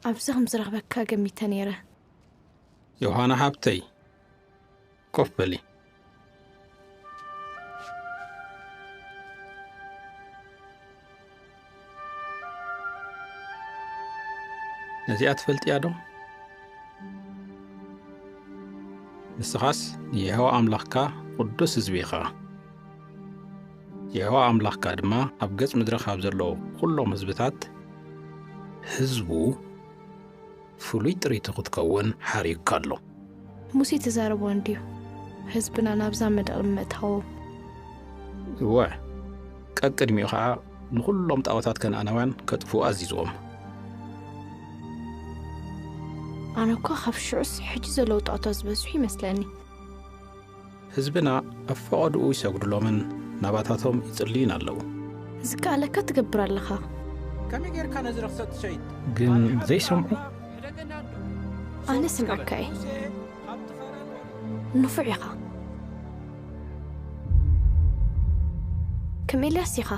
ኣብዚ ከም ዝረኽበካ ገሚተ ነይረ። ዮሃና ሓብተይ፣ ኮፍ በሊ። ነዚኣ ትፈልጥያ ዶ? ንስኻስ ንየሆዋ ኣምላኽካ ቅዱስ ህዝቢ ኢኻ። የሆዋ ኣምላኽካ ድማ ኣብ ገጽ ምድሪ ካብ ዘለዉ ኩሎም ህዝብታት፣ ህዝቡ ፍሉይ ጥሪቱ ክትከውን ሓርዩካ ኣሎ። ሙሴ ተዛረቦ እንድዩ፣ ህዝብና ናብዛ ምድሪ ምእታዉ። እወ፣ ቀቅድሚኡ ኸዓ ንኹሎም ጣዖታት ከነኣናውያን ከጥፍኡ ኣዚዝዎም። ኣነ እኳ ካብ ሽዑስ ሕጂ ዘለዉ ጣዖታት ዝበዝሑ ይመስለኒ። ህዝብና ኣብ ፈቐድኡ ይሰግዱሎምን ናባታቶም ይጽልዩን ኣለዉ። ዝከኣለካ ትገብር ኣለኻ። ከመይ ጌርካ ነዚ ርኽሰት ትሸይጥ? ግን ዘይሰምዑ? ኣነ ስምዓካ እየ። ንፉዕ ኢኻ። ከም ኤልያስ ኢኻ።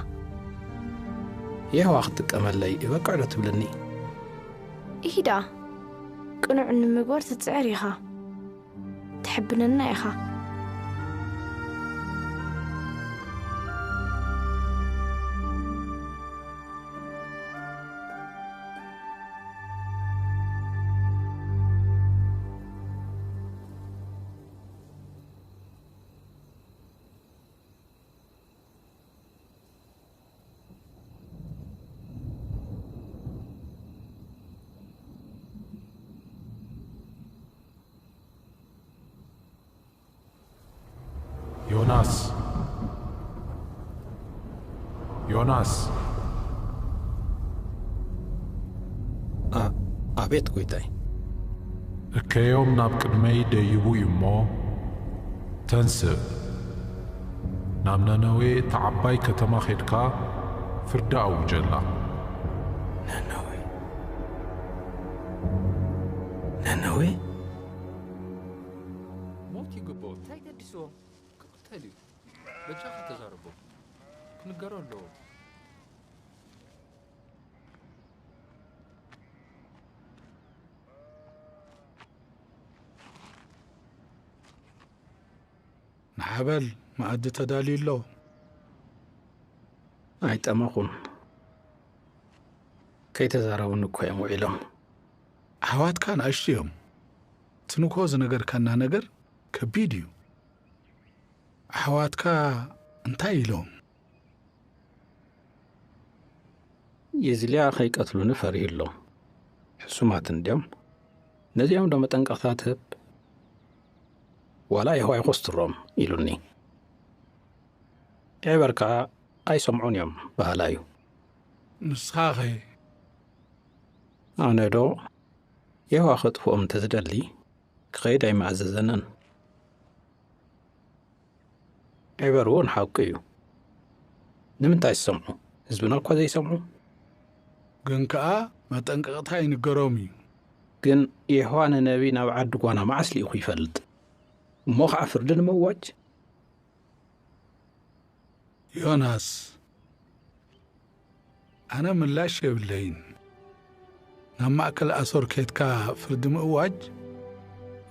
የሆዋ ክትጥቀመለይ እበቅዕ ዶ ትብልኒ? ኢሂ ደኣ፣ ቅኑዕ ንምግባር ትጽዕር ኢኻ። ትሕብነና ኢኻ። ዮናስ! ዮናስ! ኣ-፣ ኣቤት ጐይታይ። እከዮም ናብ ቅድመይ ደይቡ እዩ እሞ፣ ተንስእ፣ ናብ ነነዌ እታ ዓባይ ከተማ ኼድካ ፍርዲ ኣውጀላ። ነነዌ? ነነዌ? ሞት ይግብኦ፣ እንታይ ገዲስዎ? ክቕተል እዩ። በጃኻ ተዛረቦ። ክንገሮ ኣለዎ። ንሓበል መኣዲ ተዳልዩ ኣሎ። ኣይጠመኹን። ከይተዛረቡኒ እኮ እዮም ውዒሎም። ኣሕዋትካ ንኣሽቱ እዮም። ትንኮ ዝነገርካና ነገር ከቢድ እዩ። ኣሕዋትካ እንታይ ኢሎም? የዝልያ ከይቀትሉኒ ፈሪሁ ኣሎ። ሕሱማት እንድዮም። ነዚኦም ዶ መጠንቀቕታ ትህብ? ዋላ የሆዋ ይኾስትሮም ኢሉኒ። ኤበር ከኣ ኣይሰምዑን እዮም በሃላይ እዩ። ንስኻኸ? ኣነ ዶ የሆዋ ከጥፍኦም እንተዝደሊ ክኸይድ ኣይምኣዘዘንን። ኤበር እውን ሓቁ እዩ። ንምንታይ ዝሰምዑ? ህዝብና እኳ ዘይሰምዑ። ግን ከኣ መጠንቀቕታ ይንገሮም እዩ። ግን የሆዋ ንነቢ ናብ ዓዲ ጓና መዓስ ልኢኹ ይፈልጥ? እሞ ኸዓ ፍርዲ ንምእዋጅ? ዮናስ፣ ኣነ ምላሽ የብለይን። ናብ ማእከል ኣሶር ኬድካ ፍርዲ ምእዋጅ፣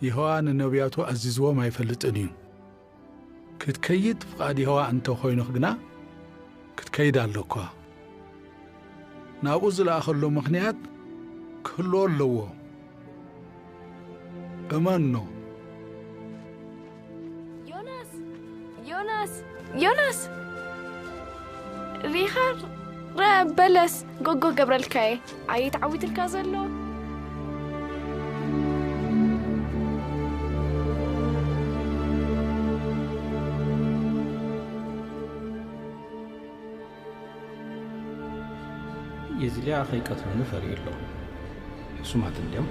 የሆዋ ንነብያቱ ኣዚዝዎም ኣይፈልጥን እዩ። ክትከይድ ፍቓድ የሆዋ እንተ ኾይኑ ግና፣ ክትከይድ ኣሎኳ። ናብኡ ዝለኣኸሉ ምኽንያት ክህልዎ ኣለዎ። እመኖ። ዮናስ! ዮናስ! ዮናስ! ሪኻር ረ በለስ ጎጎ ገብረልካየ ኣየ ተዓዊትልካ ዘሎ? የዝልያ ከይቀትሉኒ ፈሪሁ ኣሎ። ሕሱማት እንድዮም።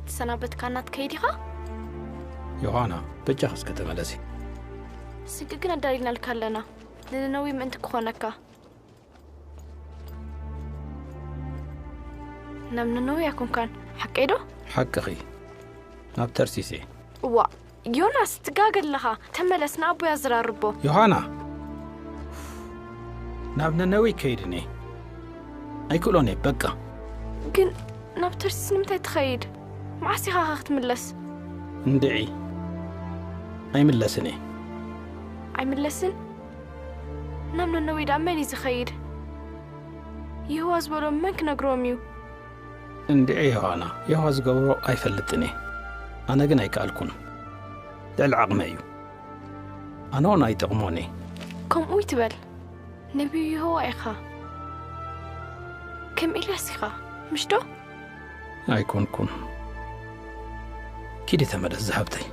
ትሰናበትካና ትከይድ ኢኻ? ዮሃና፣ በጃኺ እስከ ተመለሲ። ስንቂ ግን ኣዳሊናልካ ኣለና። ንነነዊ ምእንቲ ክኾነካ። ናብ ነነዊ ኣይኮንካን፣ ሓቀይ ዶ? ሓቅኺ። ናብ ተርሲስ እየ። እዋ፣ ዮናስ፣ ትጋገ ኣለኻ። ተመለስ፣ ንኣቦይ ኣዘራርቦ። ዮሃና! ናብ ነነዊ ከይድኒ። ኣይክእሎን እየ፣ በቃ። ግን ናብ ተርሲስ ንምንታይ ትኸይድ? መዓስ ኢኻ ኸ ክትምለስ? እንድዒ፣ ኣይምለስን እየ። ኣይምለስን? ናብ ነነዊ ደኣ መን እዩ ዝኸይድ? የሆዋ ዝበሎም መን ክነግሮም እዩ? እንድዒ ዮሃና፣ የሆዋ ዝገብሮ ኣይፈልጥን እየ። ኣነ ግን ኣይከኣልኩን። ልዕሊ ዓቕመይ እዩ። ኣነ እውን ኣይጠቕሞን እየ። ከምኡ ይትበል። ነቢዩ የሆዋ ኢኻ። ከም ኤልያስ ኢኻ፣ ምሽ ዶ? ኣይኮንኩን። ኪዲ ተመለስ ዝሃብተይ።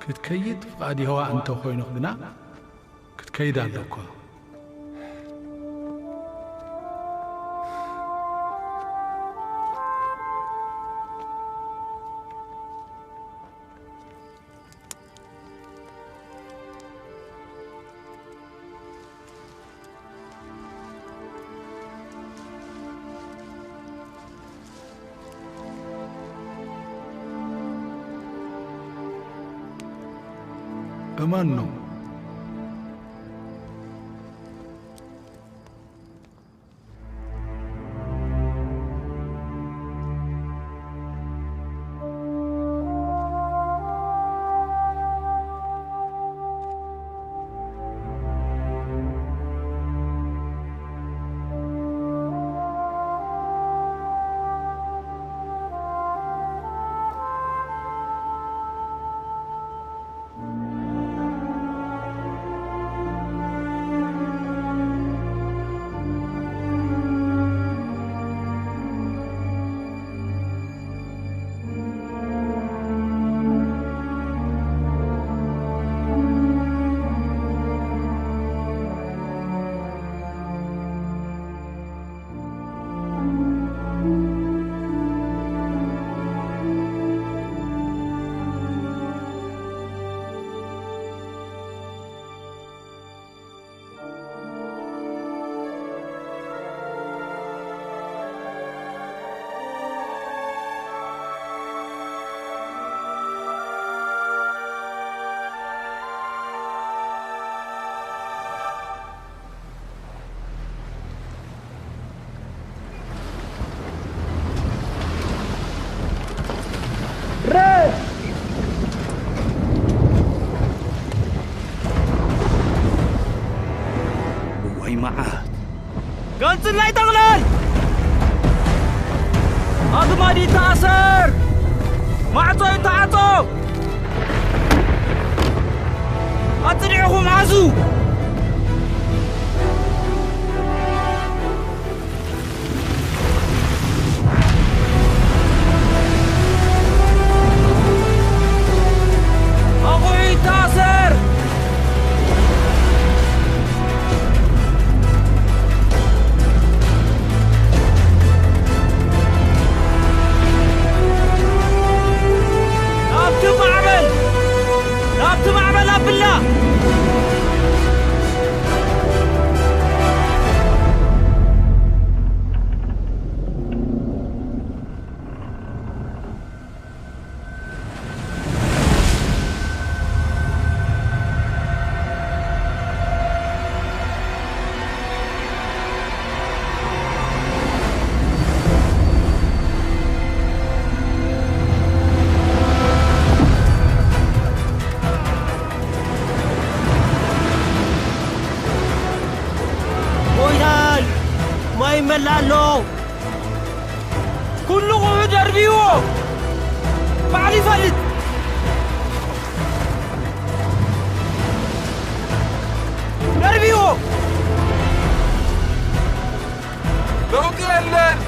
ክትከይድ ፍቓድ የሆዋ እንተ ኾይኑ ግና፣ ክትከይድ ኣለኳ። እመኑ። እዋይ መዓት! ገንጽላ ይጠቕለል! ኣግማድ ይተኣሰር! ማዕጾ ይተዓጾ! ኣጽኒዕኹም ሓዙ! ኣቑሑ ይተኣሰር! ናብቲ ማዕበል! ናብቲ ማዕበል ኣብላ! ጎይታይ፣ ማይ ይመልእ ኣሎ። ኩሉ ቑሑ ደርብይዎ። ባዕሉ ይፈልጥ። ደርብይዎ። ለውጢ የለን።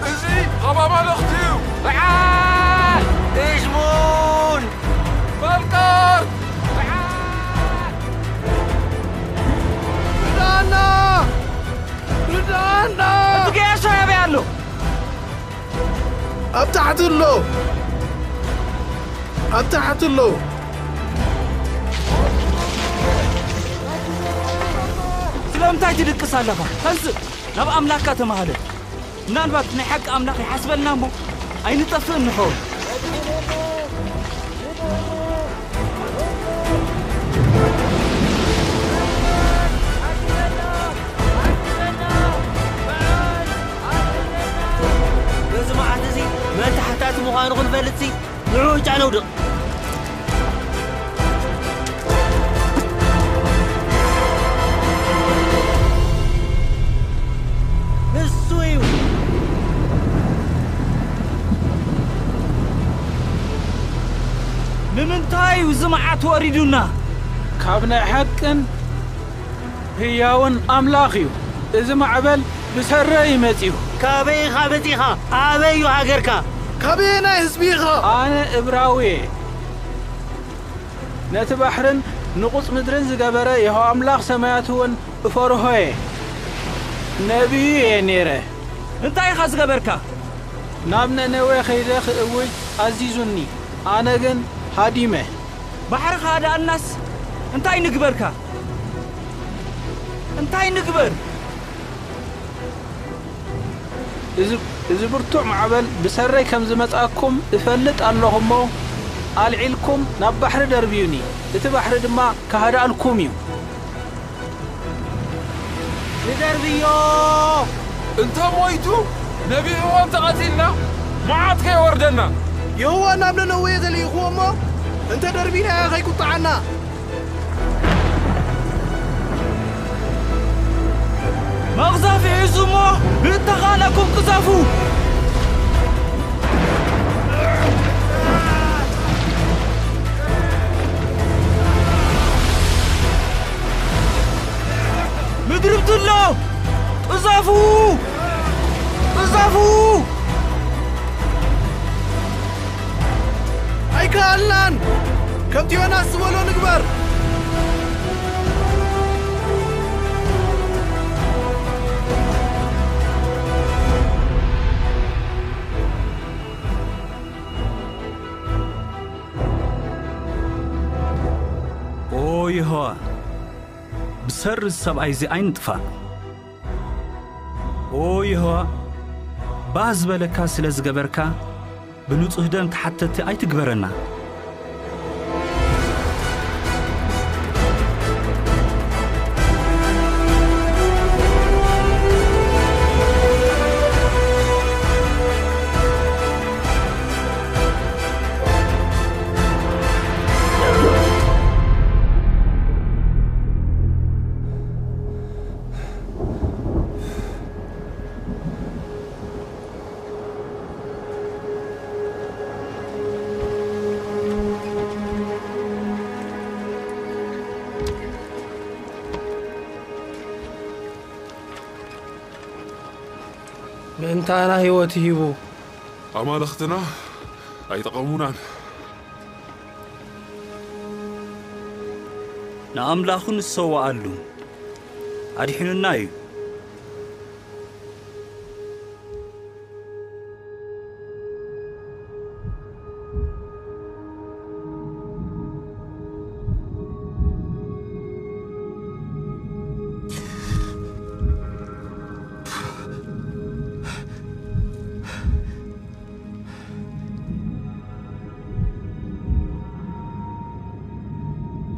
እዚ ካብ ኣማልኽቲ እዩ። በዓል! እሽሙን! በልቃር! በዓል! ርድኣና! ርድኣና! እቲ ገያሾ ኣበይ ኣሎ? ኣብ ታሕቲ ኣሎ! ኣብ ታሕቲ ኣሎ! ስለምንታይ ትድቅስ ኣለኻ? ተንስእ! ናብ ኣምላኽካ ተማህለ። ምናልባት ናይ ሓቂ ኣምላኽ ይሓስበልና እሞ ኣይንጠፍእን ንኸውን። በዚ መዓልቲ እዚ መን ተሓታቲ ምዃኑ ክንፈልጥሲ ንዑ ጫ ነውድቕ። ንሱ እዩ። ንምንታይ እዩ እዚ መዓት ወሪዱና? ካብ ናይ ሓቅን ህያውን ኣምላኽ እዩ። እዚ ማዕበል ብሰረይ እዩ መጺኡ። ካበይ ኢኻ መጺኻ? ኣበይ እዩ ሃገርካ? ካበየናይ ህዝቢ ኢኻ? ኣነ እብራዊ እየ። ነቲ ባሕርን ንቑጽ ምድርን ዝገበረ የሆዋ ኣምላኽ ሰማያት እውን እፈርሆ እየ። ነቢዩ እየ ነይረ። እንታይ ኢኻ ዝገበርካ? ናብ ነነዌ ከይደ ክእውጅ ኣዚዙኒ፣ ኣነ ግን ሃዲመ። ባሕሪ ከሃድኣናስ እንታይ ንግበርካ? እንታይ ንግበር? እዚ፣ እዚ ብርቱዕ ማዕበል ብሰረይ ከም ዝመጻኩም እፈልጥ ኣለኹ እሞ፣ ኣልዒልኩም ናብ ባሕሪ ደርብዩኒ፣ እቲ ባሕሪ ድማ ክሃድኣልኩም እዩ። ንደርብዮ! እንተ ሞይቱ፣ ነቢኡ እውን ተቐቲልና፣ መዓት ከይወርደና። የሆዋ ናብ ነነዌ ተልኢኽዎ እሞ፣ እንተ ደርቢናዮ ከይቁጥዓና። መቕዘፊ ሒዙ እሞ፣ ንእተኻእለኩም ቅዘፉ። ምድሪ ብትሎ! ቅዘፉ! ቅዘፉ! ኣይከኣልናን! ከምቲ ዮናስ ዝበሎ ንግበር! ኦ የሆዋ፣ ብሰሪ እዚ ሰብኣይ እዚ ኣይንጥፋእ። ኦ የሆዋ፣ ባህ ዝበለካ ስለ ዝገበርካ፣ ብንጹህ ደም ተሓተቲ ኣይትግበረና። ምእንታና ህይወት ሂቡ። ኣማልኽትና ኣይጠቐሙናን። ንኣምላኹ ንሰዋኣሉ ኣድሒኑና እዩ።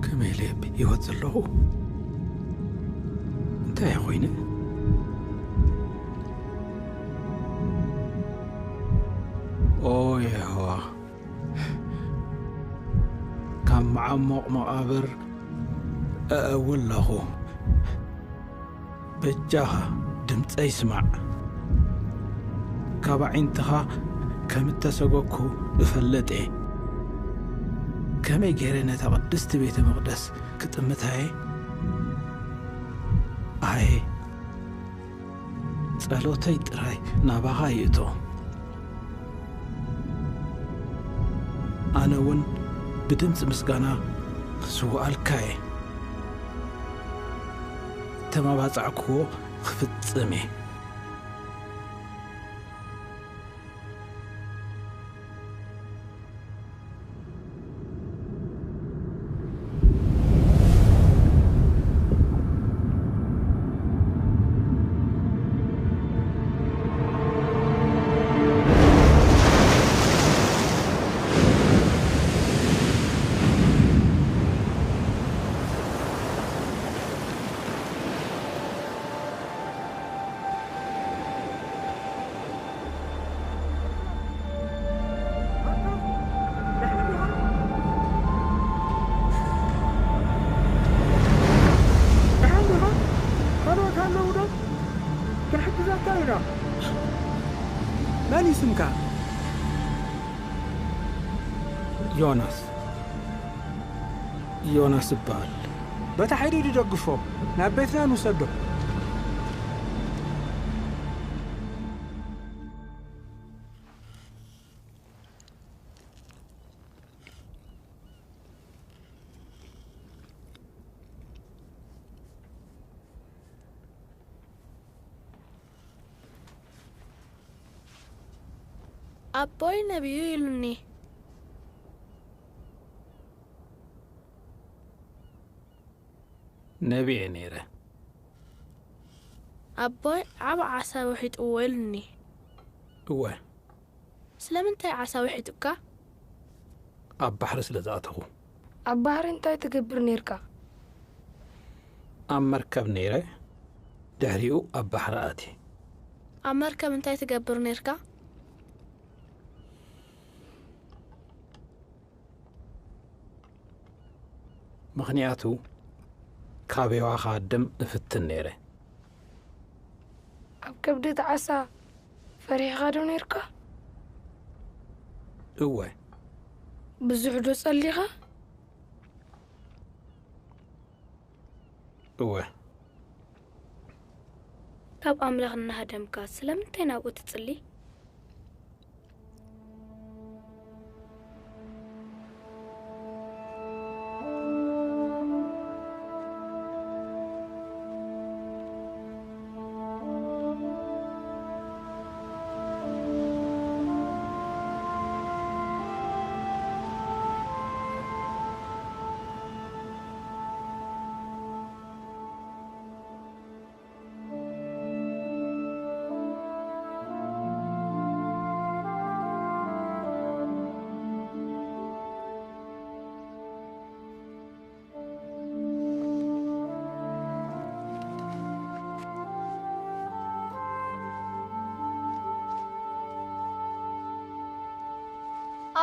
ከመይ ኢለ ብህይወት ዘለኹ? እንታይ እየ ኮይነ? ኦ የሆዋ፣ ካብ መዓሙቕ መቓብር እእዊ ኣለኹ። በጃኻ ድምጸይ ስማዕ። ካብ ኣዒንትኻ ከም እተሰጎግኩ እፈልጥ እየ። ከመይ ገይረ ነታ ቅድስቲ ቤተ መቕደስ ክጥምታ እየ? ኣየ፣ ጸሎተይ ጥራይ ናባኻ ይእቶ። ኣነ እውን ብድምጺ ምስጋና ክስውኣልካ እየ። እተማባጻዕክዎ ክፍጽም እየ። ደሓን ዲኻ? ካልኦት ኣለዉ ዶ? ክንሕግዘካ ኢና። መን እዩ ስምካ? ዮናስ። ዮናስ እበሃል። በታ ሓይሊ ድደግፎ፣ ናብ ቤትና ንውሰዶ። ኣቦይ ነቢዩ ኢሉኒ። ነቢየ ነይረ። ኣቦይ ዓቢ ዓሳ ውሒጥዎ ኢሉኒ። እወ። ስለምንታይ ዓሳ ውሒጡካ? ኣብ ባሕሪ ስለ ዝኣተኹ። ኣብ ባሕሪ እንታይ ትገብር ነይርካ? ኣብ መርከብ ነይረ፣ ድሕሪኡ ኣብ ባሕሪ ኣትየ። ኣብ መርከብ እንታይ ትገብር ነይርካ? ምኽንያቱ ካቤዋ ክሃድም እፍትን ነይረ። ኣብ ከብዲ እቲ ዓሳ ፈሪሕኻ ዶ ነይርካ? እወ። ብዙሕ ዶ ጸሊኻ? እወ። ካብ ኣምላኽ እናሃደምካ ስለምንታይ ናብኡ ትጽሊ?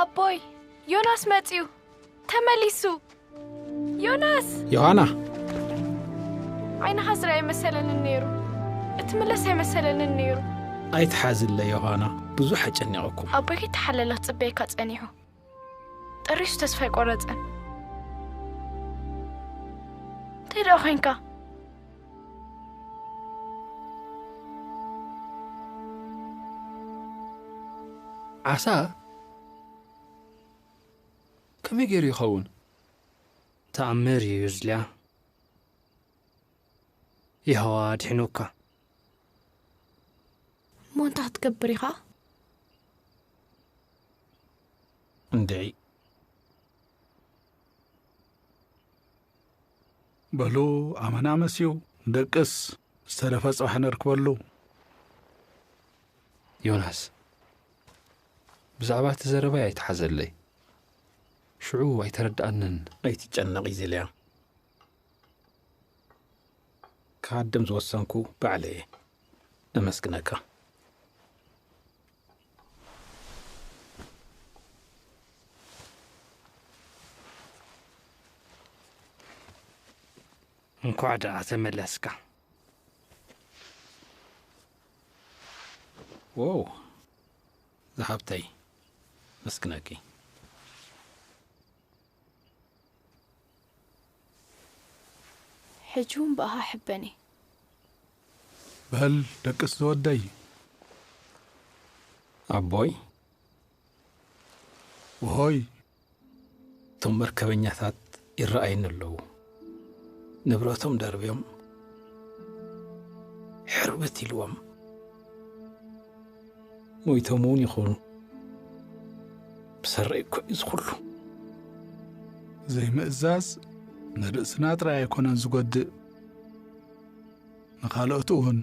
ኣቦይ፣ ዮናስ መጺኡ። ተመሊሱ። ዮናስ! ዮሃና! ዓይንኻ ዝርኣ ኣይመሰለንን ነይሩ። እትምለስ ኣይመሰለንን ነይሩ። ኣይትሓዝለ ዮሃና፣ ብዙሕ ኣጨኒቐኩም። ኣቦይ ከይተሓለለ ክጽበየካ ጸኒሑ። ጥሪሱ ተስፋ ኣይቆረጸን። እንታይ ደኣ ኮይንካ? ዓሳ? ከመይ ገይሩ ይኸውን? ተኣምር እዩ ዝልያ። የሆዋ ኣድሒኑካ። እሞ እንታይ ክትገብር ኢኻ? እንድዒ። በሉ፣ ኣመና መስዩ፣ ደቅስ፣ ዝተረፈ ጽባሕ ነርክበሉ። ዮናስ፣ ብዛዕባ እቲ ዘረባይ ኣይትሓዘለይ። ሽዑ ኣይተረድኣንን። ኣይትጨነቕ፣ ይዝልያ። ክሃድም ዝወሰንኩ ባዕለየ። እመስግነካ። እንኳዕ ደኣ ተመለስካ። ዎው፣ ዝሓብተይ፣ መስግነኪ። ሕጂ እውን ብኣኻ ሕበን እየ። በል ደቅስ ዝወደይ። ኣቦይ፣ ውሆይ። እቶም መርከበኛታት ይረኣዩኒ ኣለዉ። ንብረቶም ደርብዮም፣ ሕርብት ኢልዎም፣ ሞይቶም እውን ይኾኑ። ብሰረይ እኮ እዩ ዝኹሉ። ዘይምእዛዝ ንርእስና ጥራይ ኣይኮነን ዝጎድእ፣ ንኻልኦት እውን።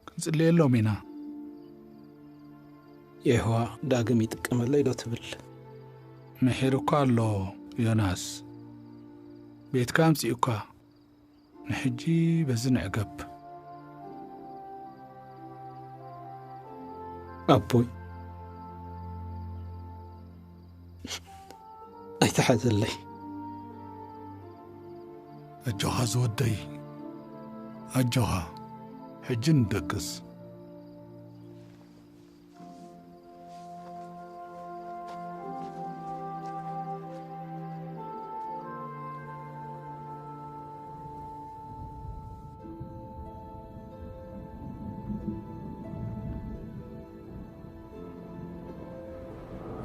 ክንጽልየሎም ኢና። የሆዋ ዳግም ይጥቀመለይ ዶ ትብል? ምሒር እኳ ኣሎ፣ ዮናስ። ቤትካ ኣምጺኡ እኳ። ንሕጂ በዚ ንዕገብ። ኣቦይ፣ ኣይተሓዘለይ። ኣጆኻ ዝወደይ፣ ኣጆኻ። ሕጂ ንደቅስ።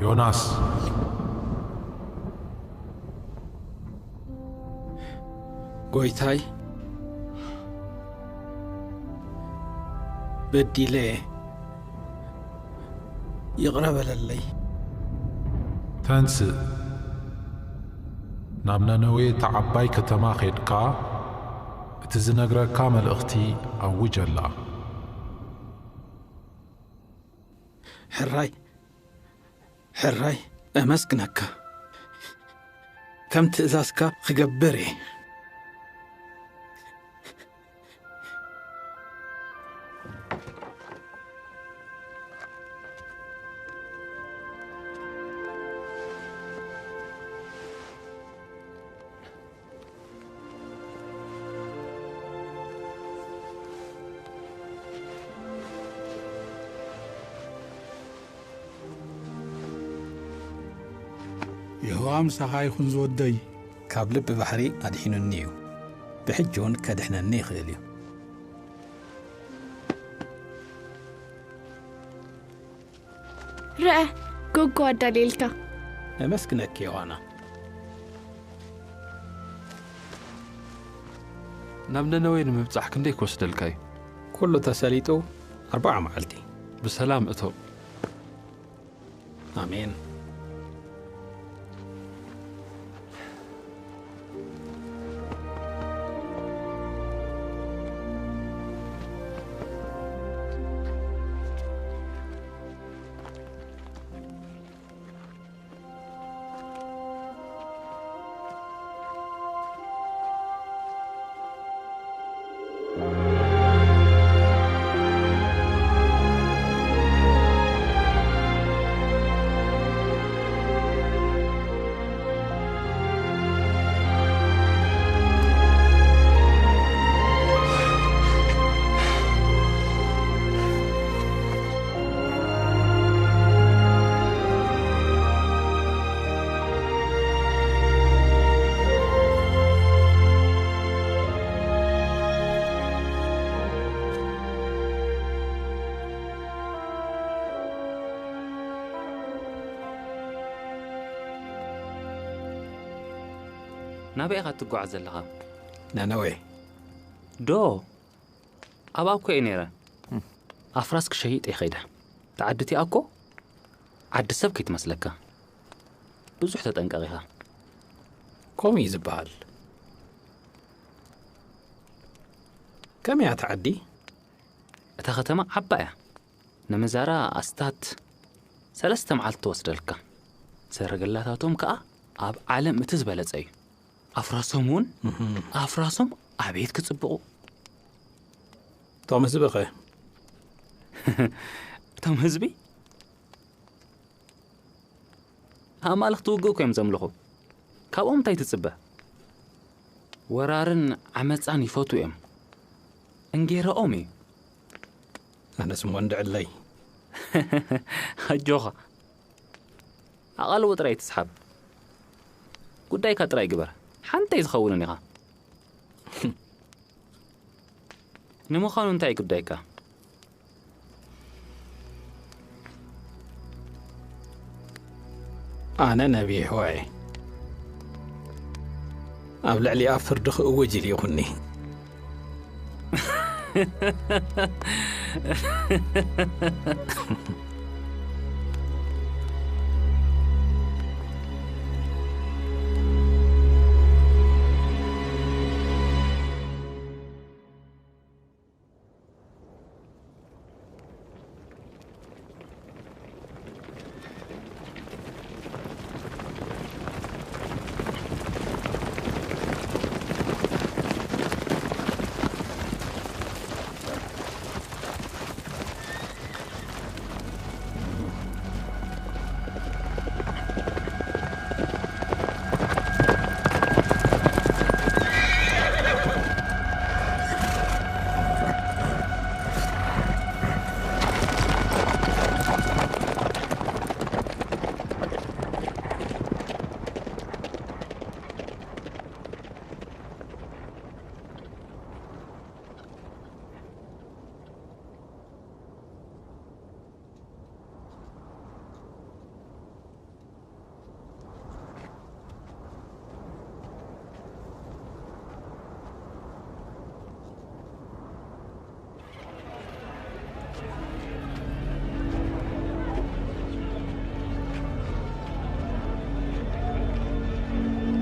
ዮናስ። ጎይታይ፣ በዲለ፣ ይቕረ በለለይ። ተንስእ፣ ናብ ነነዌ፣ እታ ዓባይ ከተማ ኼድካ፣ እቲ ዝነግረካ መልእኽቲ ኣውጀላ። ሕራይ፣ ሕራይ፣ እመስግነካ። ከም ትእዛዝካ ክገብር እየ። የሆዋ ምሳኻ ይኹን ዝወደይ። ካብ ልቢ ባሕሪ ኣድሒኑኒ እዩ፣ ብሕጂ እውን ከድሕነኒ ይኽእል እዩ። ርአ፣ ጎጎ ኣዳልየልካ። ነመስግነኪ ዮሃና። ናብ ነነዌ ንምብጻሕ ክንደይ ክወስደልካ እዩ? ኩሉ ተሰሊጡ ኣርብዓ መዓልቲ። ብሰላም እቶ። ኣሜን። ናበይ ኢኻ ትጓዓዝ ዘለኻ? ነነዌ። ዶ? ኣብኣ እኮ እየ ነይረ። ኣፍራስ ክሸይጥ እየ ከይደ። እታ ዓዲ እቲኣ እኮ ዓዲ ሰብ ከይትመስለካ። ብዙሕ ተጠንቀቕ ኢኻ። ከምኡ እዩ ዝበሃል። ከመይ እያ እታ ዓዲ? እታ ከተማ ዓባይ እያ። ንምዛራ ኣስታት ሰለስተ መዓልቲ ትወስደልካ። ሰረገላታቶም ከኣ ኣብ ዓለም እቲ ዝበለጸ እዩ። ኣፍራሶም እውን፣ ኣፍራሶም ኣቤት ክጽብቑ። እቶም ህዝቢ ኸ? እቶም ህዝቢ ኣማልኽቲ ውግእ እኮ እዮም ዘምልኹ። ካብኦም እንታይ ትጽበ? ወራርን ዓመጻን ይፈትዉ እዮም። እንጌራኦም እዩ። ኣነስ እሞ እንድዕለይ። ኣጆኻ። ኣቓልቦ ጥራይ ትስሓብ። ጉዳይካ ጥራይ ግበር። ሓንተይ ዝኸውንን ኢኻ። ንምዃኑ እንታይ ጉዳይካ? ኣነ ነቢ ሆይ፣ ኣብ ልዕሊኣ ፍርዲ ክእውጅ ኢልኩኒ።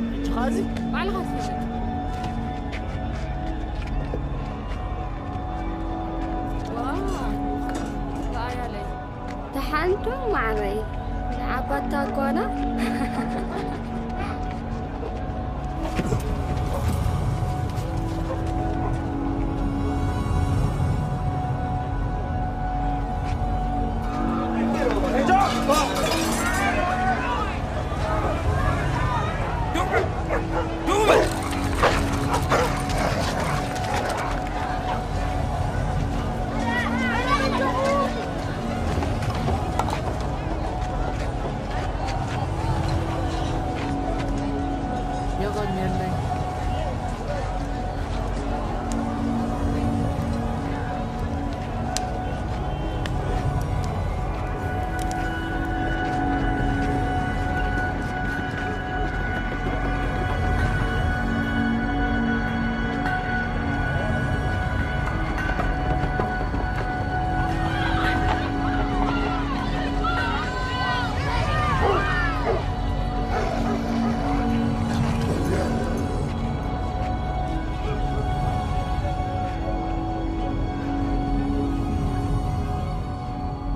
ሕጂ ኸዚ ባዕልኻ ትፈልጥ። ዋው፣ ረኣያለይ። ተሓንቱ ማዕረይ፣ ንዓባታ ጓና። የቐንየለይ።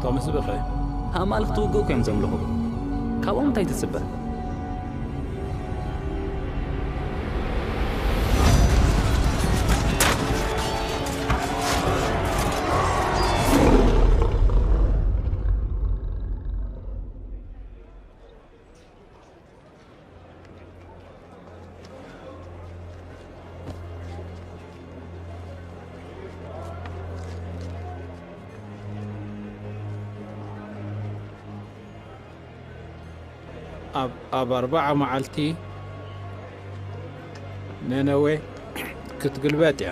ቶምስ ብኸ? ኣማልኽቲ ውግእ እኮ እዮም ዘምልኹ። ካብኦም እንታይ ትጽበ? ኣብ፣ ኣብ ኣርብዓ መዓልቲ ነነዌ ክትግልበጥ እያ።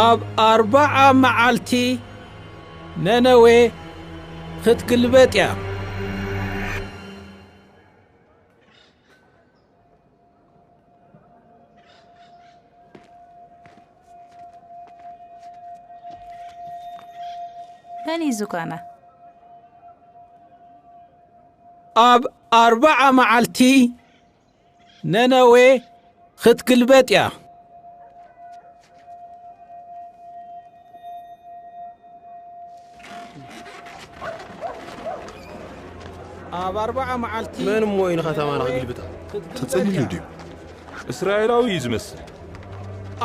ኣብ ኣርብዓ መዓልቲ ነነዌ ክትግልበጥ እያ። መን እዩ ዝጓና? ኣብ ኣርብዓ መዓልቲ ነነዌ ክትግልበጥ እያ። ኣብ ኣርብዓ መዓልቲ መን እሞ እዩ ንኸተማና ክግልብጣ? ተጸሊሉ ድዩ? እስራኤላዊ እዩ ዝመስል።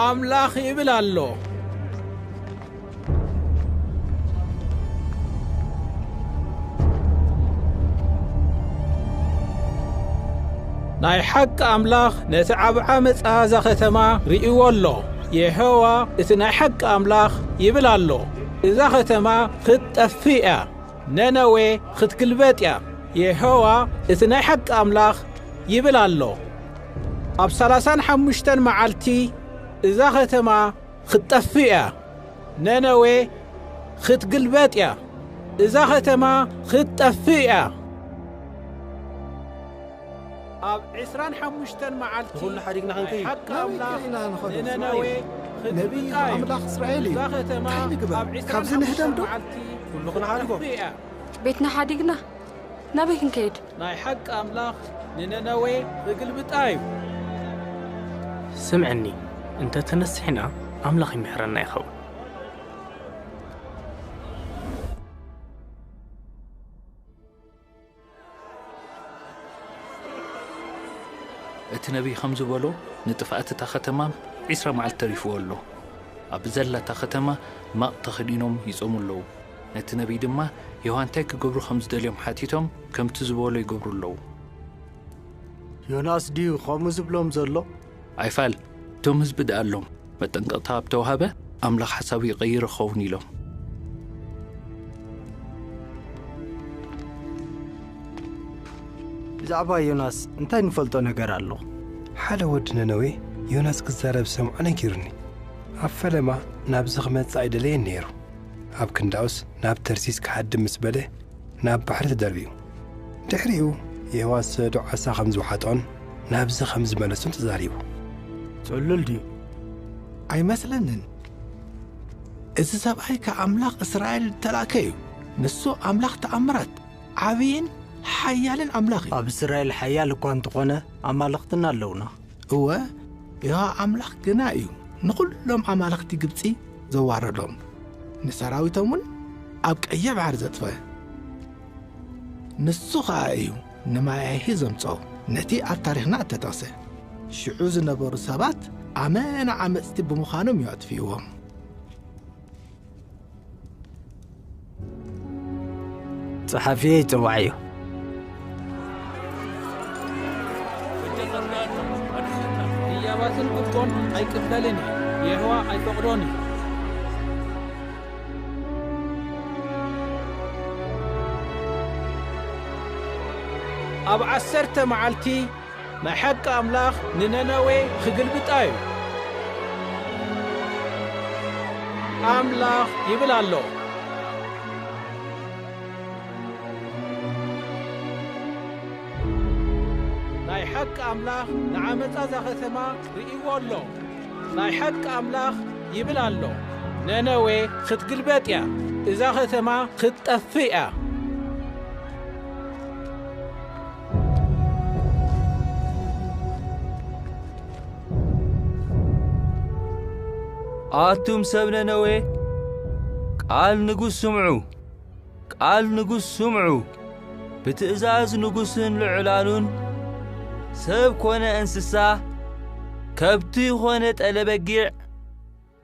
ኣምላኽ ይብል ኣሎ። ናይ ሓቂ ኣምላኽ ነቲ ዓብ ዓመጻ እዛ ኸተማ ርእይዎ ኣሎ። የሆዋ እቲ ናይ ሓቂ ኣምላኽ ይብል ኣሎ፣ እዛ ኸተማ ኽትጠፍእ እያ። ነነዌ ክትግልበጥ እያ። የሆዋ እቲ ናይ ሓቂ ኣምላኽ ይብል ኣሎ። ኣብ ሰላሳን ሓሙሽተን መዓልቲ እዛ ኸተማ ክትጠፍእ እያ። ነነዌ ክትግልበጥ እያ። እዛ ኸተማ ክትጠፍእ እያ። ኣብ ዕስራን ሓሙሽተን መዓልቲ ንኹሉ ሓዲግና ክንከይድ? ናይ ሓቂ ኣምላኽ ንነነዌ ነቢይ ክትብቃ እዩ። ኣምላኽ እስራኤል እዩ። እዛ ኸተማ እንታይ ንግበር? ኣብ ዕስራን ካብዚ ንህደም ዶ? ሓሙሽተን መዓልቲ ኩሉ ክንሓድጎ። ክትጠፍእ እያ። ቤትና ሓዲግና ናበይ ክንከይድ? ናይ ሓቂ ኣምላኽ ንነነዌ ክግልብጣ እዩ። ስምዕኒ፣ እንተ ተነሲሕና፣ ኣምላኽ ይምሕረና ይኸውን። እቲ ነቢይ ከም ዝበሎ፣ ንጥፍኣት እታ ኸተማ ዒስራ መዓልቲ ተሪፍዎ ኣሎ። ኣብ ዘላ እታ ኸተማ ማቕ ተኸዲኖም ይጾሙ ኣለዉ። ነቲ ነቢይ ድማ፣ የሆዋ እንታይ ክገብሩ ከም ዝደልዮም ሓቲቶም፣ ከምቲ ዝበሎ ይገብሩ ኣለዉ። ዮናስ ድዩ ከምኡ ዝብሎም ዘሎ? ኣይፋል፣ እቶም ህዝቢ ደኣ ኣሎም። መጠንቀቕታ ኣብ ተዋህበ፣ ኣምላኽ ሓሳቡ ይቐይር ይኸውን ኢሎም። ብዛዕባ ዮናስ እንታይ ንፈልጦ ነገር ኣሎ? ሓደ ወዲ ነነዌ ዮናስ ክዛረብ ዝሰምዖ ነጊሩኒ። ኣብ ፈለማ ናብዚ ክመጽእ ኣይደለየን ነይሩ። ኣብ ክንዳኡስ ናብ ተርሲስ ክሃድም ምስ በለ ናብ ባሕሪ ተደርብዩ። ድሕሪኡ የሆዋ ዝሰደዶ ዓሳ ከም ዝወሓጦን ናብዚ ከም ዝመለሶን ተዛሪቡ። ጽሉል ድዩ? ኣይመስለንን። እዚ ሰብኣይ ካብ ኣምላኽ እስራኤል እተላእከ እዩ። ንሱ ኣምላኽ ተኣምራት፣ ዓብይን ሓያልን ኣምላኽ እዩ። ኣብ እስራኤል ሓያል እኳ እንተኾነ ኣማልኽትና ኣለውና። እወ፣ የሆዋ ኣምላኽ ግና እዩ ንኹሎም ኣማልኽቲ ግብጺ ዘዋረዶም፣ ንሰራዊቶም እውን ኣብ ቀይሕ ባሕሪ ዘጥፈ። ንሱ ኸኣ እዩ ንማያሂ ዘምጾ፣ ነቲ ኣብ ታሪኽና እተጠቕሰ። ሽዑ ዝነበሩ ሰባት ኣመና ዓመጽቲ ብምዃኖም እዩ ኣጥፊእዎም። ጸሓፊየይ ጽዋዕዮ። ህያባትን ግቦን ኣይቅበልን እዩ። የሆዋ ኣይፈቕዶን እዩ። ኣብ ዓሰርተ መዓልቲ ናይ ሓቂ ኣምላኽ ንነነዌ ክግልብጣ እዩ። ኣምላኽ ይብል ኣሎ። ናይ ሓቂ ኣምላኽ ንዓመጻ እዛ ኸተማ ርእይዎ ኣሎ። ናይ ሓቂ ኣምላኽ ይብል ኣሎ። ነነዌ ክትግልበጥ እያ። እዛ ኸተማ ክትጠፍእ እያ። ኣቱም ሰብ ነነዌ፣ ቃል ንጉስ ስምዑ፣ ቃል ንጉስ ስምዑ። ብትእዛዝ ንጉስን ልዑላኑን፣ ሰብ ኮነ እንስሳ፣ ከብቲ ኾነ ጠለ በጊዕ፣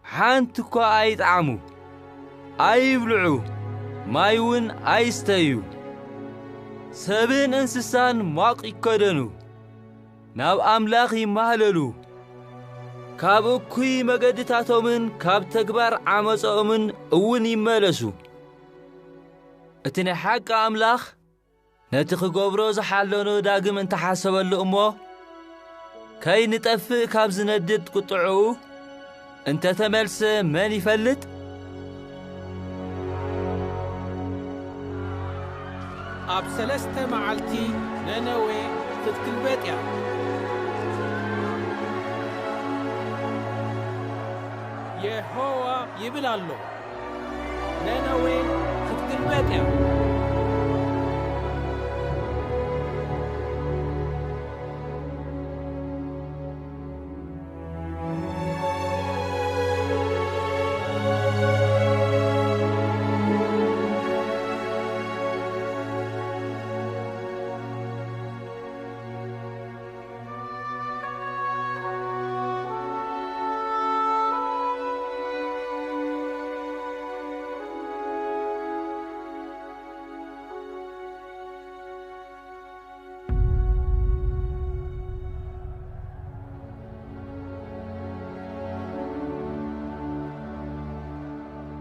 ሓንቲ እኳ ኣይጥዓሙ፣ ኣይብልዑ፣ ማይ እውን ኣይስተዩ። ሰብን እንስሳን ሟቕ ይከደኑ፣ ናብ ኣምላኽ ይማህለሉ፣ ካብ እኩይ መገድታቶምን ካብ ተግባር ዓመጾኦምን እውን ይመለሱ። እቲ ናይ ሓቂ ኣምላኽ ነቲ ክገብሮ ዝሓለኖ ዳግም እንተሓሰበሉ እሞ፣ ከይንጠፍእ ካብ ዝነድድ ቁጥዕኡ እንተ ተመልሰ መን ይፈልጥ? ኣብ ሰለስተ መዓልቲ ነነዌ ክትግልበጥ እያ። የሆዋ ይብል ኣሎ። ነነዌ ክትግልበጥ እያ።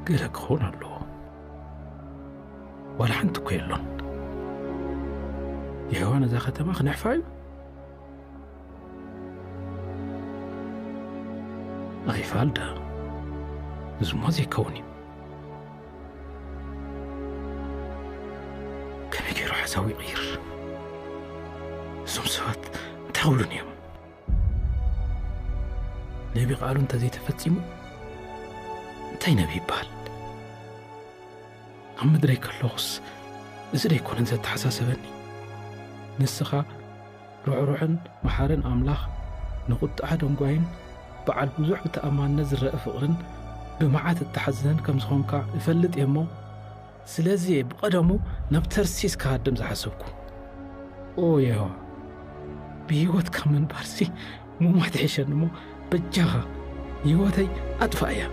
ገለ ክኸውን ኣለዎ። ዋላ ሓንቲ እኮ የሎን። የሆዋ ነዛ ከተማ ክነሕፋ እዩ። ኣይፋልዳ፣ እዝሞ ዘይከውን እዩ። ከመይ ገይሩ ሓሳቡ ይቕይር? እዞም ሰባት እንታይ ክብሉን እዮም? ነቢ ቃሉ እንተዘይተፈጺሙ እንታይ ነቢ ይበሃል? ኣብ ምድረይ ከለኹስ እዚ ደይኮነን ዘተሓሳሰበኒ? ንስኻ ርሕሩሕን መሓርን ኣምላኽ፣ ንቑጥዓ ደንጓይን በዓል ብዙሕ ብተኣማንነት ዝረአ ፍቕርን ብመዓት እትሓዝንን ከም ዝኾንካ እፈልጥ እየ እሞ፣ ስለዚ እየ ብቐደሙ ናብ ተርሲስ ክሃድም ዝሓሰብኩ። ኦ የሆዋ፣ ብህይወት ካብ ምንባርሲ ምሟት ይሕሸኒ እሞ፣ በጃኻ ህይወተይ ኣጥፋእያ።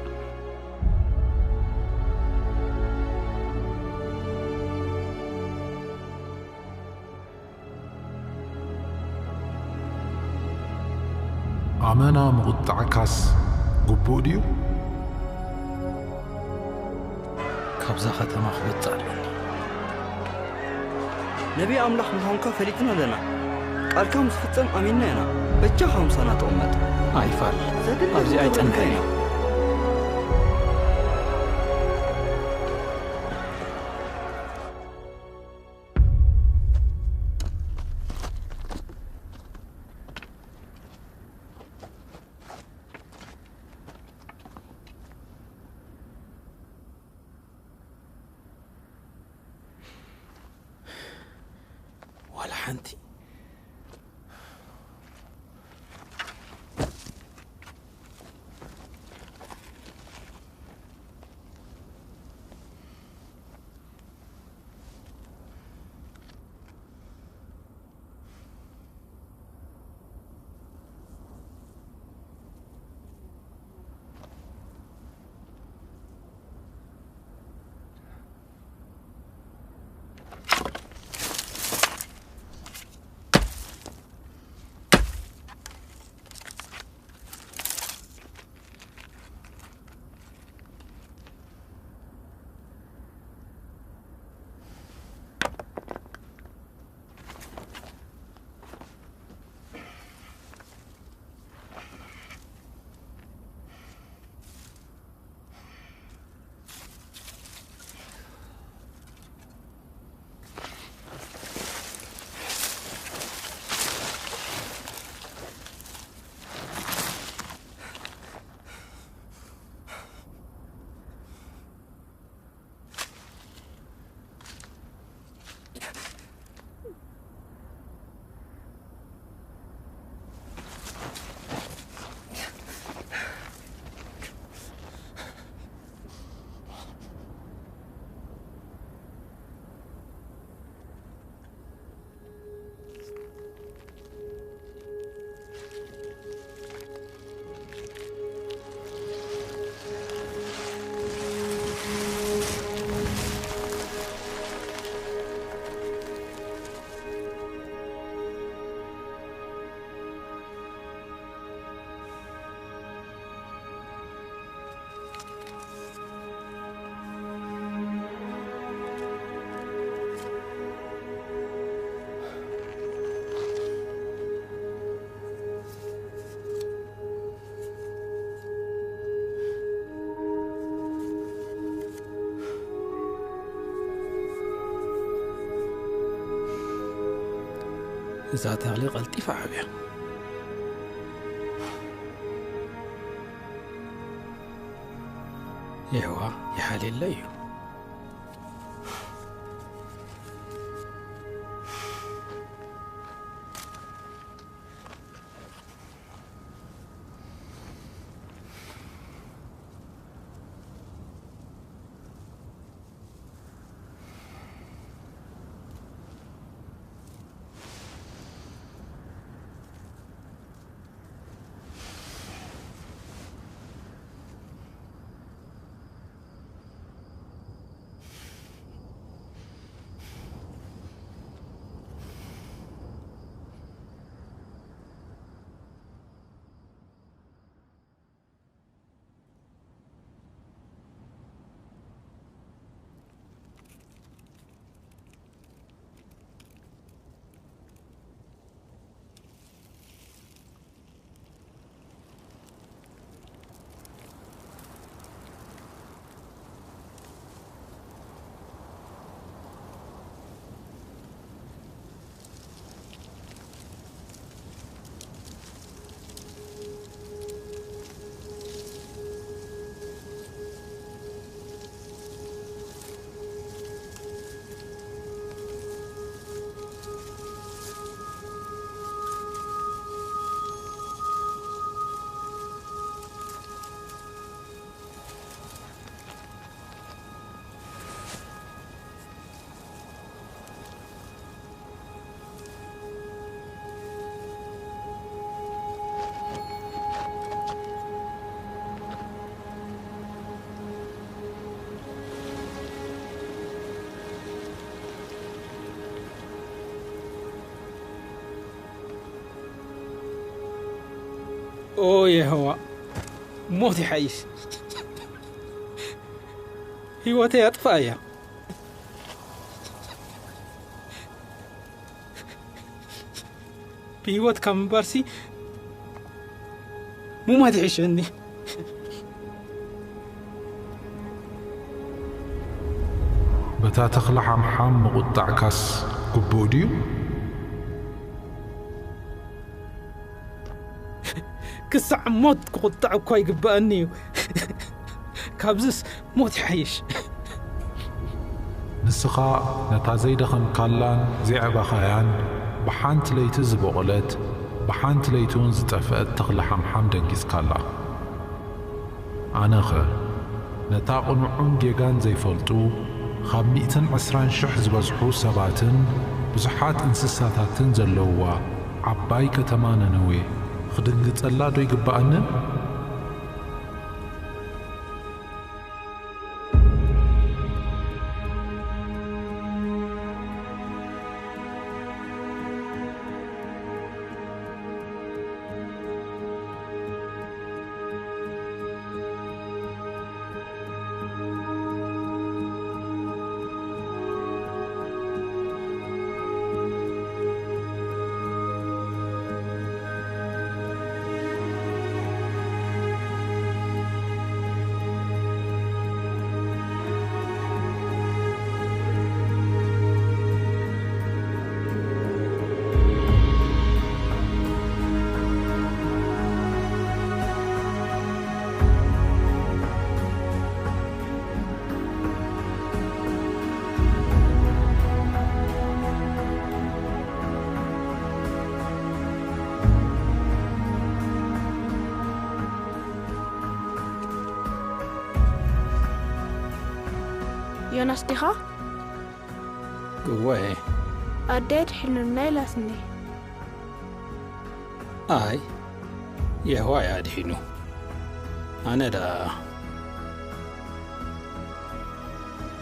ኣመና ምቑጣዕካስ ግቡእ ድዩ? ካብዛ ከተማ ክወጽእ ኣለኒ። ነቢይ ኣምላኽ ምዃንካ ፈሊጥና ኣለና። ቃልካ ምስ ፍጸም ኣሚንና ኢና። በጃኻ ምሳና ተቐመጥ። ኣይፋል፣ ዘድሊ ኣብዚ ነገር ኣይጸንሕን እንተይና። እየ። ዋላ ሓንቲ። እዛ ተኽሊ ቀልጢፋ ዓብያ። የሕዋ ይሓልየለ እዩ። ኦ የሆዋ፣ ሞት ይሓይሽ። ህይወተይ ኣጥፍኣያ። ብህይወት ካብ ምንባርሲ ሙማት ይሕሸኒ። በታ ተኽለ ሓምሓም ምቑጣዕካስ ግቡእ ድዩ? ክሳዕ ሞት ክቑጣዕ እኳ ይግብኣኒ እዩ። ካብዝስ ሞት ይሓይሽ። ንስኻ ነታ ዘይደኸምካላን ዘይዐባኻያን ብሓንቲ ለይቲ ዝቦቖለት ብሓንቲ ለይቲ እውን ዝጠፍአት ተኽለ ሓምሓም ደንጊጽካላ። ኣነኸ ነታ ቅኑዕን ጌጋን ዘይፈልጡ ካብ ሚእትን ዕስራን ሽሕ ዝበዝሑ ሰባትን ብዙሓት እንስሳታትን ዘለውዋ ዓባይ ከተማ ነነዌ ክድንግጸላ ዶ ይግብኣንን? ዮናስ ዲኻ? እወ። ኣደይ ኣድሒኑና ኢላትኒ። ኣይ፣ የሆዋ እዩ ኣድሒኑ። ኣነ ደኣ፣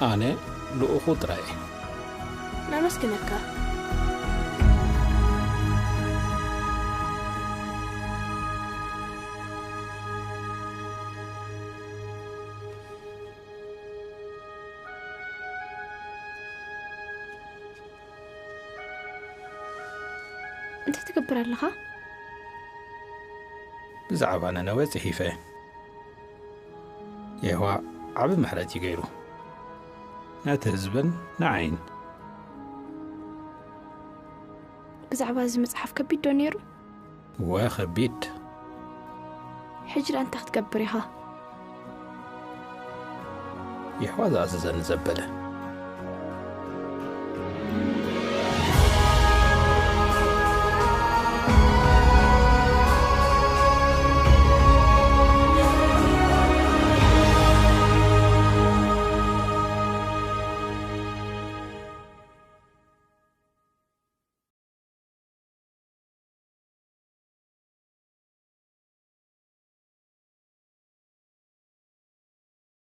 ኣነ ልኡኹ ጥራይ እየ። ነመስግነካ። እንታይ ትገብር ኣለኻ? ብዛዕባ ነነዌ ጽሒፈ። የሆዋ ዓቢ ምሕረት እዩ ገይሩ፣ ነቲ ህዝብን ንዓይን። ብዛዕባ እዚ መጽሓፍ ከቢድ ዶ ነይሩ? እወ፣ ከቢድ። ሕጂ ደኣ እንታይ ክትገብር ኢኻ? የሆዋ ዝኣዘዘኒ ዘበለ።